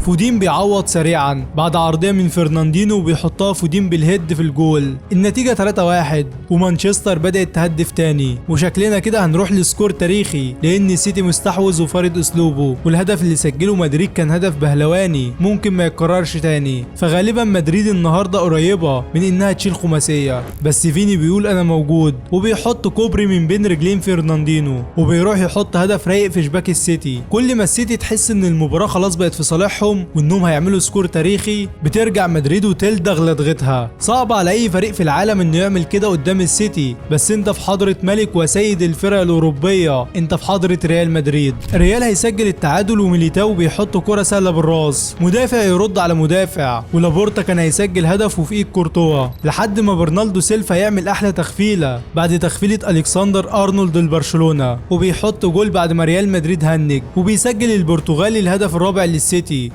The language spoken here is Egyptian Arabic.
فودين بيعوض سريعا بعد عرضية من فرناندينو وبيحطها فودين بال head في الجول. النتيجة 3-1 ومانشستر بدأت تهدف تاني، وشكلنا كده هنروح ل score تاريخي لان السيتي مستحوذ وفارض اسلوبه، والهدف اللي سجله مدريد كان هدف بهلواني ممكن ما يتكررش تاني. فغالبا مدريد النهارده قريبة من انها تشيل خماسية، بس فيني بيقول انا موجود وبيحط كوبري من بين رجلين فرناندينو وبيروح يحط هدف رايق في شباك السيتي. كل ما السيتي تحس ان المباراة خلاص بقت في صالحهم وانهم هيعملوا score تاريخي بترجع مدريد وتلدغ لدغتها. صعب على اي فريق في العالم انه يعمل كده قدام السيتي، بس انت في حضرة ملك وسيد الفرق الاوروبية، انت في حضرة ريال مدريد. ريال هيسجل التعادل وميليتاو بيحط كرة سهلة بالراس، مدافع يرد على مدافع، ولابورتا كان هيسجل هدفه في ايد كورتوا، لحد ما برناردو سيلفا يعمل احلى تخفيلة بعد تخفيلة الكسندر ارنولد لبرشلونة، وبيحط جول بعد ما ريال مدريد هنج، وبيسجل البرتغالي الهدف الرابع للسيتي.